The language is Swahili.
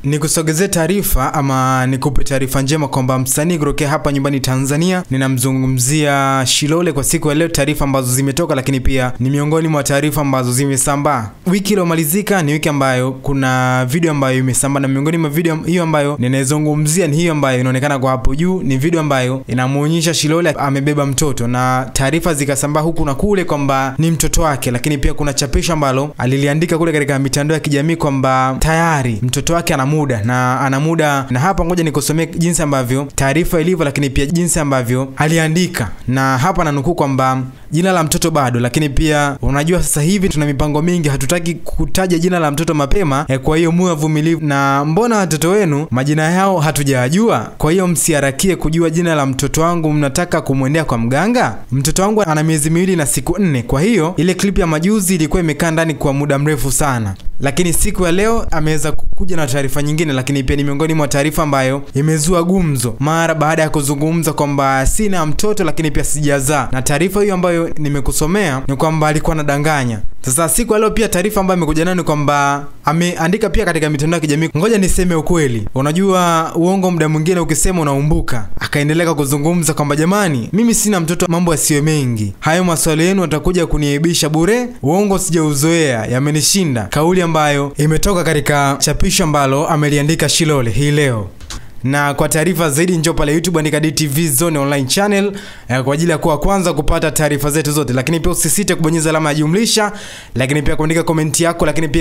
Nikusogezee taarifa ama nikupe taarifa njema kwamba msanii kutokea hapa nyumbani Tanzania, ninamzungumzia Shilole kwa siku ya leo, taarifa ambazo zimetoka lakini pia ni miongoni mwa taarifa ambazo zimesambaa. Wiki iliyomalizika ni wiki ambayo kuna video ambayo imesambaa, na miongoni mwa video hiyo ambayo ninazungumzia ni hiyo ambayo inaonekana kwa hapo juu. Ni video ambayo inamuonyesha Shilole amebeba mtoto na taarifa zikasambaa huku na kule kwamba ni mtoto wake, lakini pia kuna chapisho ambalo aliliandika kule katika mitandao ya kijamii kwamba tayari mtoto wake ana muda na ana muda. Na hapa ngoja nikusomee jinsi ambavyo taarifa ilivyo, lakini pia jinsi ambavyo aliandika. Na hapa nanukuu kwamba jina la mtoto bado, lakini pia unajua sasa hivi tuna mipango mingi, hatutaki kutaja jina la mtoto mapema, kwa hiyo muwe wavumilivu, na mbona watoto wenu majina yao hatujayajua? Kwa hiyo msiharakie kujua jina la mtoto wangu, mnataka kumwendea kwa mganga? Mtoto wangu ana miezi 2 na siku 4. Kwa hiyo ile clip ya majuzi ilikuwa imekaa ndani kwa muda mrefu sana, lakini siku ya leo ameweza kuja na taarifa nyingine, lakini pia ni miongoni mwa taarifa ambayo imezua gumzo mara baada ya kuzungumza kwamba sina mtoto lakini pia sijazaa. Na taarifa hiyo ambayo nimekusomea ni kwamba alikuwa anadanganya. Sasa siku ya leo pia taarifa ambayo imekuja nayo ni kwamba ameandika pia katika mitandao ya kijamii, ngoja niseme ukweli, unajua uongo muda mwingine ukisema unaumbuka. Akaendelea kuzungumza kwamba jamani, mimi sina mtoto, mambo yasiyo mengi, hayo maswali yenu watakuja kuniaibisha bure, uongo sijauzoea, yamenishinda. Kauli ambayo imetoka katika chapisho ambalo ameliandika Shilole hii leo. Na kwa taarifa zaidi njoo pale YouTube, andika DTV Zone Online Channel kwa ajili ya kuwa kwanza kupata taarifa zetu zote. Lakini pia usisite kubonyeza alama ya jumlisha, lakini pia kuandika komenti yako, lakini pia